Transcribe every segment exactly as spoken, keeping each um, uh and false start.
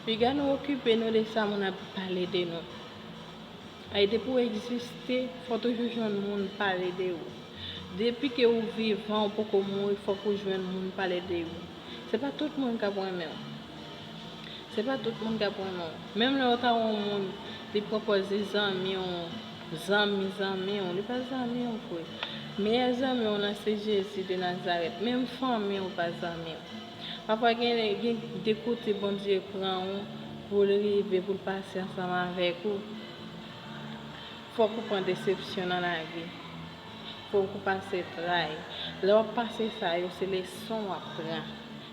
Piga nou okipe nou de sa moun ap pale de nou. Ay, depi w egziste, fò toujou jwenn moun pale de ou. Depi ke ou vivan, ou poko mouri, fòk ou jwenn moun pale de ou. Se pa tout moun k ap renmen w. Se pa tout moun k ap renmen w. Menm lè w ta wè yon moun, li pwopoze zanmi w, zanmi zanmi w, li pa zanmi w vre. Meyè zanmi w lan se Jezi de Nazarèt. Menm fanmi w pa zanmi w. Pafwa gen, gen de kote Bondye pran ou pou l rive, pou l pase ansanm avèk ou. Fòk ou pran desepsyon nan lavi. Fòk ou pase tray. Lè w ap pase sa yo, se leson w ap pran.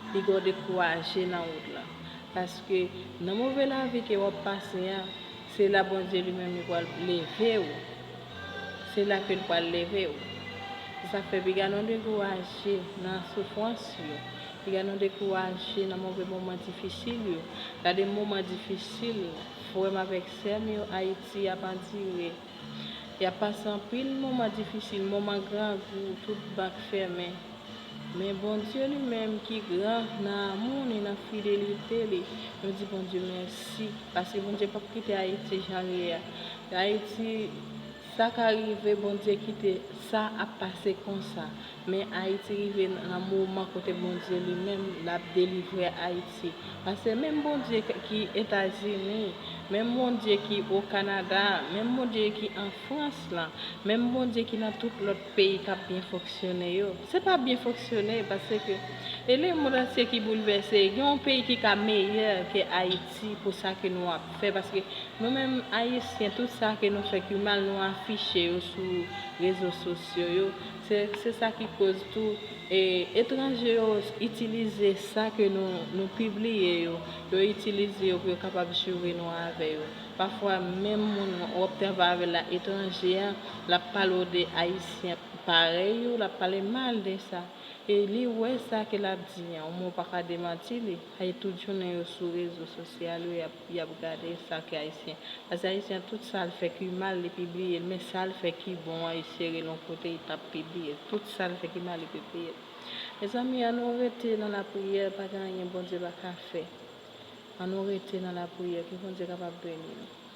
Piga w dekouraje nan wout lan. Paske nan move lavi ke w ap pase a, se la Bondye li menm li pral leve w. Se la ke l pral leve w. Se sa k fè piga nou dekouraje nan soufrans yo. Piga nou dekouraje nan move moman difisil yo. Gade moman difisil, frè m avèk sè m yo, Ayiti ap andire. Y ap pase anpil moman difisil, moman grangou, tout bank fèmen. Men Bondye li menm ki gran nan amou li, nan fidelite li, nou di Bondye mèsi, paske Bondye p ap kite Ayiti jan l ye a. Ayiti, sa ka rive, Bondye kite sa ap pase konsa. Men Ayiti rive nan moman kote Bondye li menm l ap delivre Ayiti. Paske menm Bondye k- ki Etazini, menm Bondye ki o Kanada, menm Bondye ki an Frans lan, menm Bondye ki nan tout lòt peyi k ap byen fonksyone yo, se pa byen fonksyone, paske e lemonn antye ki boulvèse. Gen yon peyi ki ka meyè ke Ayiti pou sa ke nou ap fè, paske nou menm Ayisyen, tout sa ke nou fè ki mal, nou afiche yo sou rezo sosyo yo. Se, se sa ki koz tou, e, etranje yo itilize sa ke nou, nou pibliye yo. Yo itilize yo pou yo kapab joure nou avè yo. Pafwa, menm moun w ap travay avè l la, etranje an, l ap pale w de Ayisyen parèy ou, l ap pale mal de sa. E li wè sa ke l ap di an, ou pa ka demanti li. Ay, tout jounen yo sou rezo sosyal yo, y ap, y ap gade sa ke Ayisyen. Paske Ayisyen, tout sa l fè ki mal, li pibliye l, men sa l fè ki bon an, li sere l yon kote, li p ap pibliye l. Tout sa l fè ki mal, li pibliye l. Mezanmi, ann nou rete nan lapriyè, pa gen anyen Bondye pa ka fè. Ann nou rete nan lapriyè, ke Bondye kapab beni nou.